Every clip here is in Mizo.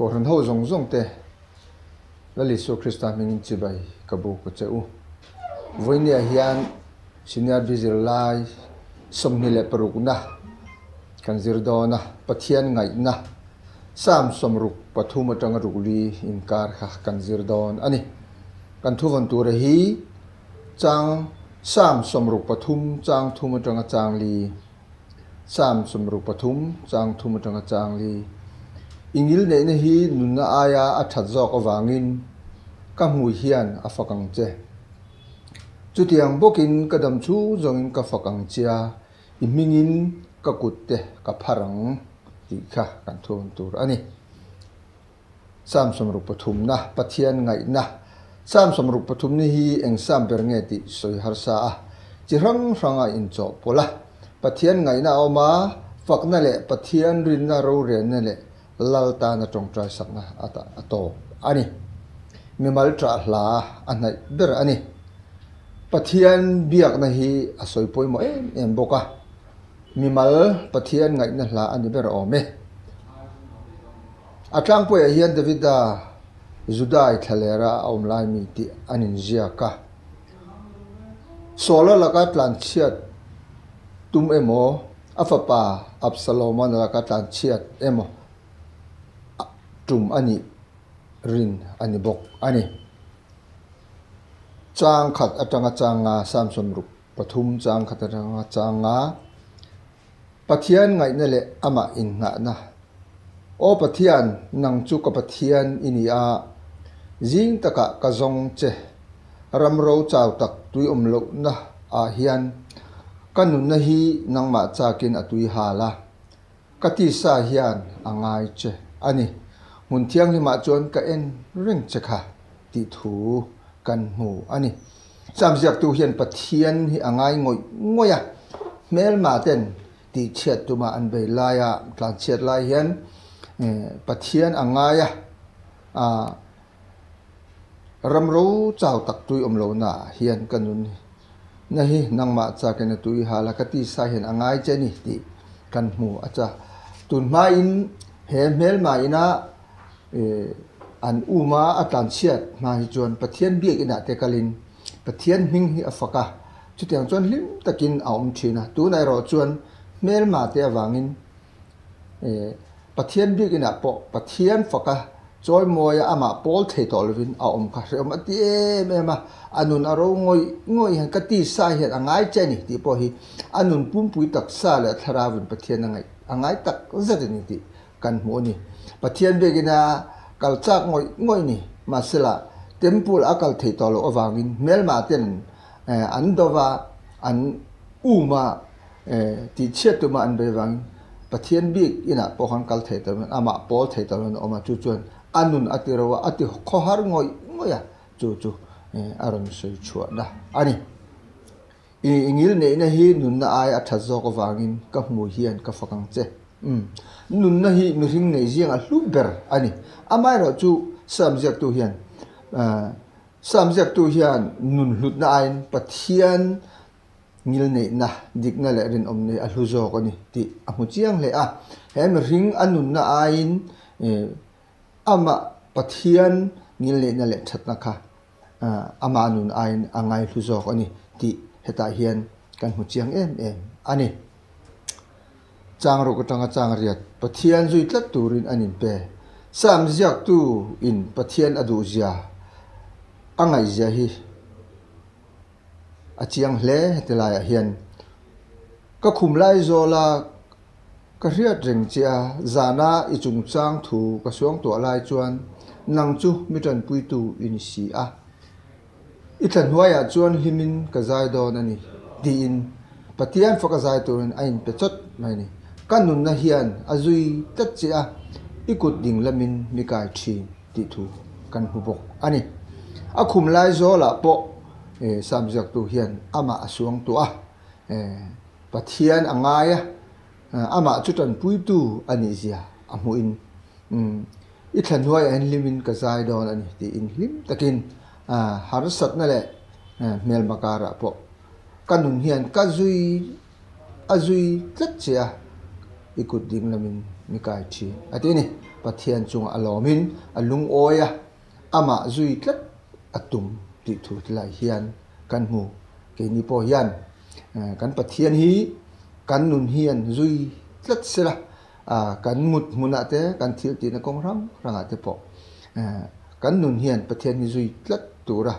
Kohhran ho zawng zawng te Lal Isua Krista hmingin chibai ka buk a che u. Vawinia hian Senior B zirlai 26na kan zir dawn a, Pathian ngaihna Psalm 63 atanga rukli inkar kha kan zir dawn a ni. Kan thuvawn tura hi chang Psalm 63 chang thum atanga chang li. Psalm 63 chang thum atanga chang li. I ngil neihna hi nunna aia a that zawk avangin ka hmui hian a fak ang che. Chutiang bawkin ka dam chhung zawngin ka fak ang che a, i hmingin ka kut te ka phar ang tih kha kan thuawn tur a ni. Psalm 63na, Pathian ngaihna. Psalm 63 ni hi eng Psalm ber nge tih sawi harsa a, chi hrang hranga inchawhpawlh a. Pathian ngaihna a awm a, fakna leh Pathian rinna rorelna leh Lal tana tawngtai sakna a tawp a ni. Mimal ṭah hla a hnaih ber a ni. Pathian biakna hi a sawi pawimawh em em bawk a. Mimal Pathian ngaihna hla a ni ber awm e. A tlangpuiah hian Davida Judai thlalera a awm lai mi tih an inziak a. Saula laka tlanchhiat tum emaw, a fapa Absaloma laka tlanchhiat emaw tum a nih rin a ni bawk a ni. Chang khat atanga chang nga, Psalm 63 chang khat atanga chang nga. Pathian ngaihna leh amah innghahna. Aw Pathian, nang chu ka Pathian i ni a, zing takah ka zawng che. Ram ro chau tak tui awm lohna ah hian ka nunna hi nangmah chakin a tui hal a, ka tisa hian a ngai che a ni. Hmun thianghlimah chuan ka en reng che kha tih thu kan hmu a ni. Sam ziaktu hian Pathian hi a ngai ngawih ngawih a, hmelma ten tihchhiat tuma an bei laia tlanchhiat lai hian Pathian a ngai a, ram ro chau tak tui awm lohna ah hian ka nun na hi nangmah chakin a tui hal a, ka tisa hian a ngai che a ni tih kan hmu a cha. Tun hmain he hmelma ina An uma a tlanchhiat hma hi chuan Pathian biakinah te kalin Pathian hming hi a fak a, chutiang chuan hlim takin a awm thin a. Tunah erawh chuan hmelma te avangin Pathian biakinah pawh Pathian faka chawimawi a amah pawl thei tawh lovin a awm kha hrehawm a ti em em a, a nun a ro ngawih ngawih hian ka tisa hian a ngai che a ni tih pawh hi a nun pumpui taksa leh thlarauin Pathian a ngaih a ngai tak zet a ni tih kan hmu a ni. Pathian biakin a kal chak ngawih ngawih ni. Mahsela, temple a kal theih tawh loh avangin hmelma ten an do va, an um a, tihchhiat tuma an bei avangin Pathian bik inah pawh khan kal thei tawh loin, amah pawl thei tawh loin a awm a, chu chuan a nun a ti ro a, a ti khawhar ngawih ngawih a, chu chu a rawn sawi chhuahna a ni. I ngil neihna hi nunna ai a that zawk avangin ka hmu hian ka fak ang che. Umm. Nunna hi mihring nei ziang a hlu ber a ni. Amaherawh chu Psalm ziaktu hian Psalm ziaktu hian nun hlutna aiin Pathian ngil neihna, dikna leh rinawmna hi a hlu zawk a ni tih a hmu chiang hle a. He mihring a nunna aiin amah Pathian ngil neihna leh thatna kha Amah nun aiin a ngaihlu zawk a ni tih hetah hian kan hmu chiang em em a ni. Chang ruk atanga chang riat Pathian zui tlat turin an inpe. Psalm ziaktu in Pathian a duhzia a ngaihzia hi a chiang hle heti laiah hian. Ka khum lai zawla Ka hriat reng che a, zana i chungchang thu ka suangtuah lai chuan nang chu mi tanpuitu i ni si a. I thla hnuaiah chuan hlimin ka zai dawn a ni, tiin Pathian faka zai turin a inpe chawt mai a ni. Ka nunna hian a zui tlat che a, i kut ding lamin mi kai thin tih thu kan hmu bawk a ni. A khum lai zawlah pawh Sam ziaktu hian amah a suangtuah a. Pathian a ngai a, amah chu tanpuitu a nih zia a hmuhin, I thla hnuaiah hian hlimin ka zai dawn a ni tiin hlim takin harsatna leh hmelma karah pawh ka nun hian ka zui a zui tlat che a, i kut ding lamin mi kai thin a ti a ni. Pathian chungah a lawmin a lungawi a, amah zui tlat a tum tih thu tilai hian kan hmu. Keini pawh hian kan Pathian hi kan nun hian zui tlat sela, kan mut hmunah te, kan thil tihna kawng hrang hrangah te pawh kan nun hian Pathian hi zui tlat tura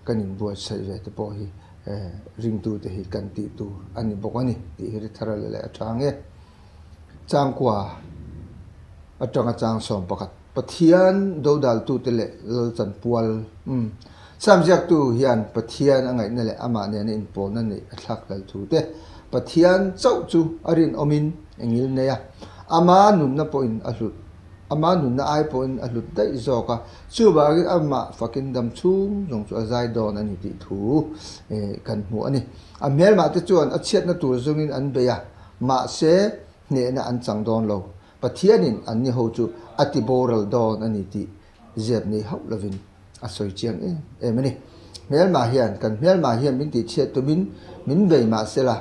kan inbuatsaih ve te pawh hi ringtute hi kan tih tur a ni bawk a ni tih hi ri thar leh a tha ang e. Changkua atanga chang 11 Pathian dodaltute leh Lalchanpual umm Sam ziaktu hian Pathian a ngaihna leh amah nena inpawlna neih a thlak hlel thu te, Pathian chauh chu a rinawmin engil nei a, ama nunna pawhin a hlut, ama nunna ai pawhin a hlut daih zawk a, chuvangin amah fakin dam chhung zawng chu a zai dawn a ni tih thu kan hmu a ni. A hmelmah te chuan a chhiatna tur zawngin an bei a, mahse hnehna an chang dawn lo. Pathianin anni ho chu a ti boral dawn a ni tih zep nei hauh lovin a sawi chiang em em a ni. Hmelma hian, kan hmelma hian min tihchhiat tumin min bei mah sela,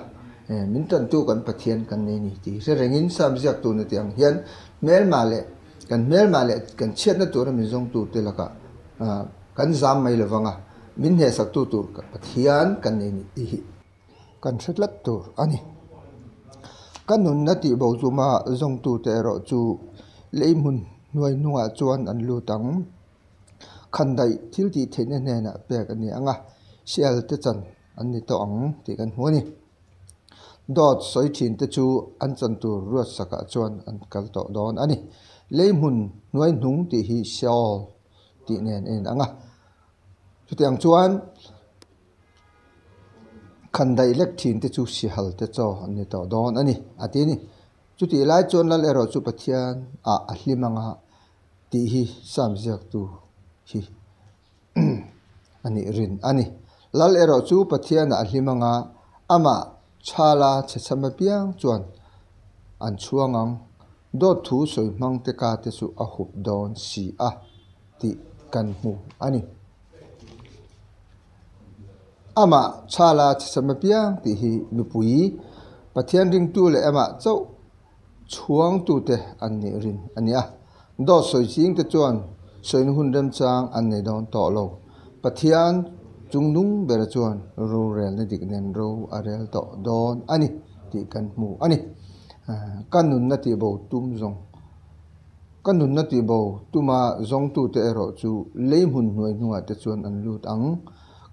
min tantu kan Pathian kan nei ni tih hre rengin Sam ziaktu na tih ang hian hmelma leh kan hmelma leh kan chhiatna tura min zawngtute lakah kan zam mai lovang a, min hnehsaktu tur Pathian kan nei ni tih hi. Kan hre tlat tur a ni. Ka nunna tihbo chuma zawngtute erawh chu lei hmun hnuai hnungah chuan an lut ang. Khandaih thil tih theihna hnenah pek a ni ang a, sial te chan an ni tawh ang tih kan hmu a ni. Dawt sawi thin te chu an chan tur ruatsakah chuan an kal tawh dawn a ni. Lei hmun hnuai hnung tih hi Sheol tih nen a inang a. Chutiang chuan. Khandaih lek thin te chu sihal te chaw an ni tawh dawn a ni, a ti a ni. Chutih lai chuan Lal erawh chu Pathian ah a hlim anga tih hi Sam ziaktu hi a nih rin a ni. Lal erawh chu Pathian ah a hlim anga amah chhala chhechham apiang chuan an chhuang ang. Dawt thu sawi hmang te ka te chu a hup dawn si a tih kan hmu a ni. Amah chhala chhechham apiang tih hi mipui Pathian ringtu leh amah chauh chhuangtute an nih rin a ni a. Dawt sawi chingte chuan sawina hun remchang an nei dawn tawh lo. Pathian chungnung bera chuan rorelna dik nen ro a rel tawh dawn a ni tih kan hmu a ni. Ka nunna tihbo tum zawng. Ka nunna tihbo tuma zawngtute erawh chu lei hmun hnuai hnungah te chuan an lut ang.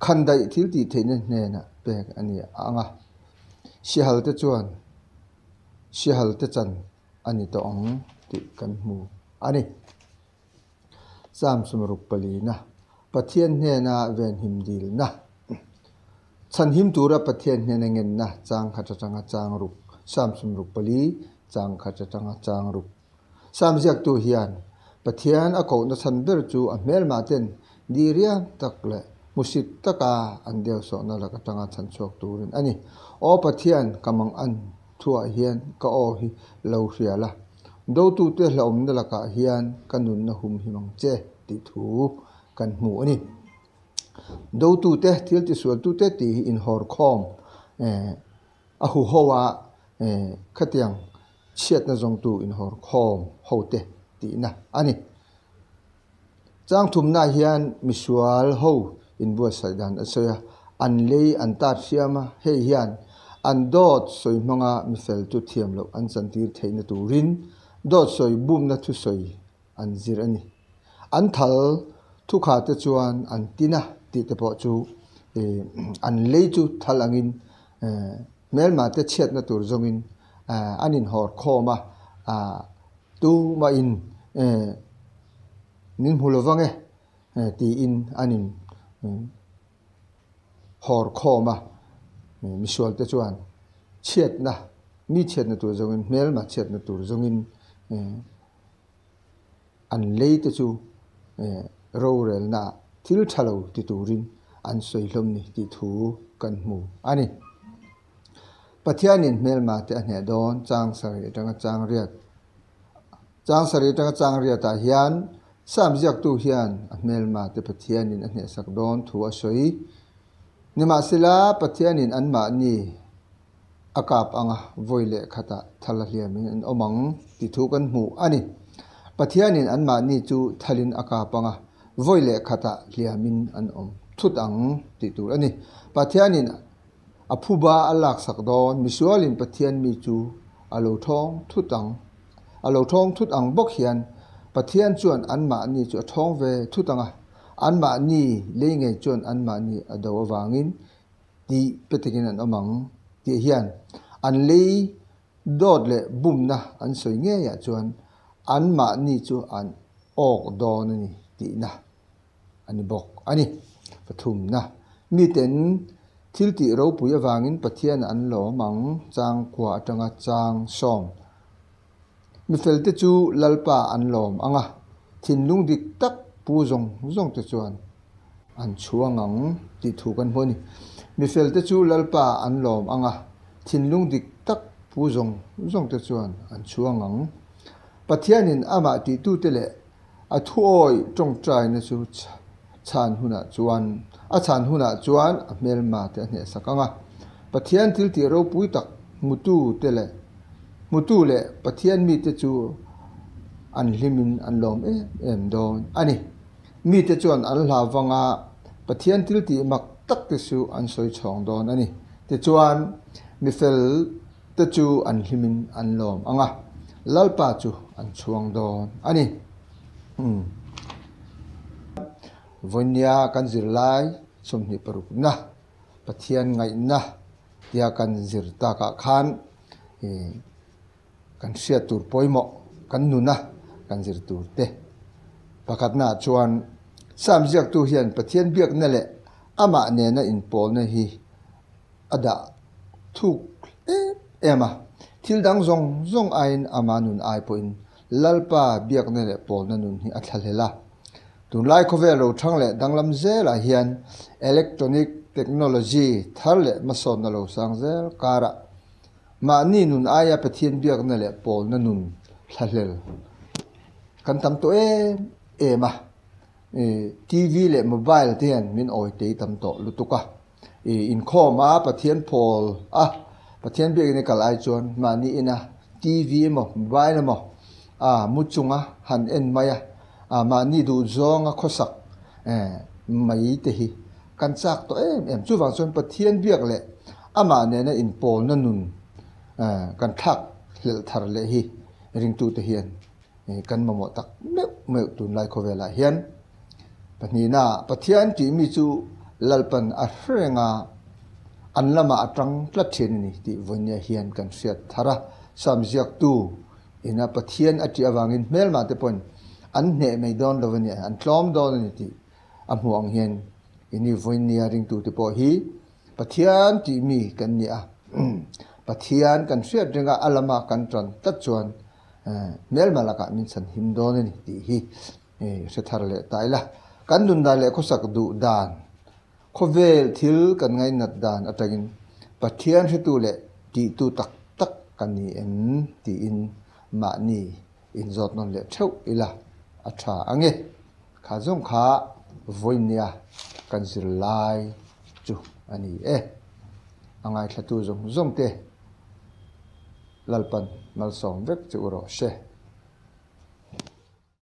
Khandaih thil tih theihna hnenah pek a ni ang a, sihal te chuan sihal te chan a ni tawh ang tih kan hmu a ni. Psalm 64na, Pathian hnena venhim dilna. Chhanhim tura Pathian hnena ngenna chang khat atanga chang ruk, Psalm 64, chang khat atanga chang ruk. Psalm ziaktu hian Pathian a kohna chhan ber chu a hmelmah ten diriam tak leh hmusit taka an deuhsawhna lak atanga chhan chhuak turin a ni. Aw Pathian, ka mang an thuah hian ka aw hi lo hria la, dotute hlauhawmna lakah hian ka nunna humhim ang che tih thu kan hmu a ni. Dotute, thil tisualtute tih hi inhawrkhawm a huho a, khatiang chhiatna zawngtu inhawrkhawm hote tihna a ni. Changthumna hian misual ho inbuatsaih dan a sawi a, an lei an tat hriam a, hei hian an dawt sawi hmanga mifel chu thiam loh an chantir theihna turin dawt sawi bumna thusawi an zir a ni. An thal thukha te chuan an tin a tih te pawh chu an lei chu thal angin hmelma te chhiatna tur zawngin an inhawr khawm a, tumahin min hmu lovang e tiin an in hawr khawm a, misual te chuan chhiatna mi chhiatna tur zawngin hmelma chhiatna tur zawngin An lei te chu rorelna ah thil tha lo ti turin an sawi hlawm ni tih thu kan hmu a ni. Pathianin hmelma te a hneh dawn chang sarih atanga chang riat chang sarih atanga chang riatah hian Sam ziaktu hian a hmelma te Pathianin a hnehsak dawn thu a sawi. Nimahsela Pathianin anmahni. a kap ang a, vawi leh khatah thal a hliamin an awm ang tih thu kan hmu a ni. Pathianin anmahni chu thalin a kap ang a, vawi leh khatah hliamin an awm thut ang tih tur a ni. Pathianin a phuba a laksak dawn, misualin Pathian mi chu a lo thawng thut ang. A lo thawng thut ang bawk hian Pathian chuan anmahni chu a thawng ve thut ang a, anmahni lei ngei chuan anmahni a do avangin tih pe takin an awm ang tih hian an lei dawt leh bumna an sawi ngeiah chuan anmahni chu an awk dawn a ni tihna a ni bawk a ni. Pathumna, miten thil tih ropui avangin Pathian an lawm ang changkua atanga chang sawm. Mifelte chu Lalpa an lawm ang a, thinlung dik tak pu zawng zawng te chuan an chhuang ang tih thu kan hmu a ni. Mifelte chu Lalpa an lawm ang a, thinlung dik tak pu zawng zawng te chuan an chhuang ang. Pathianin amah tihtute leh a thuawi tawngtaina chu chhan hunah chuan a chhan hunah chuan a hmelma te a hnehsak ang a. Pathian thil tih ropui tak hmutu te leh hmutu leh Pathian mite chu an hlimin an lawm em em dawn a ni. Mite chuan an hlau vang a, Pathian thil tih mak tak te chu an sawi chhawng dawn a ni. Tichuan, mifel te chu an hlimin an lawm ang a, Lalpa chu an chhuang dawn a ni. Vawinia kan zirlai 26na Pathian ngaihna tia kan zir takah khan kan hriat tur pawimawh kan nuna kan zir tur te. Pakhatnaah chuan Sam ziaktu hian Pathian biakna leh amah nena inpawlna hi a dah thuk em em a, thil dang zawng zawng aiin ama nun ai pawhin Lalpa biakna leh pawlna nun hi a thlahlel a. Tunlai khawvel rothang leh danglam zelah hian electronic technology thar leh hmasawnna lo sang zel karah mahni nun aia Pathian biakna leh pawlna nun thlahlel kan tam tawh em em a. TV leh mobile te hian min awi tei tam tawh lutuk a. I inkhawm a, Pathian pawl a, Pathian biakin i kal ai chuan mahni ina TV emaw mobile emaw a mu chunga han en mai a, mahni duh zawnga khawsak mai te hi kan chak tawh em em. Chuvang chuan Pathian biak leh amah nena inpawlna nun kan thlak hlelh thar leh hi ringtute hian Kan mamawh tak meuh meuh tunlai khawvelah hian pahnihna Pathian tih mi chu Lalpan a hreng a, an lamah a tang tlat thin a ni tih vawinia hian kan hriat thar a. Sam ziaktu ina Pathian a tih avangin hmelmah te pawhin an hneh mai dawn lo a ni, an tlawm dawn a ni tih a hmuh ang hian ini vawinia ringtute pawh hi Pathian tih mi kan ni a, Pathian kan hriat ringa a lama kan tan tlat chuan Hmelma lakah min chhan him dawn a ni tih hi hre thar leh ta ila. Kan nun dan leh khawsak duh dan, khawvel thil kan ngainat dan atangin Pathian hretu leh tihtu tak tak kan ni em tiin mahni inzawt nawn leh theuh ila a tha ang e. Kha zawng kha vawinia kan zirlai chu a ni e. A ngaithlatu zawng zawng te. Lalpan malsawm vek che u rawh se.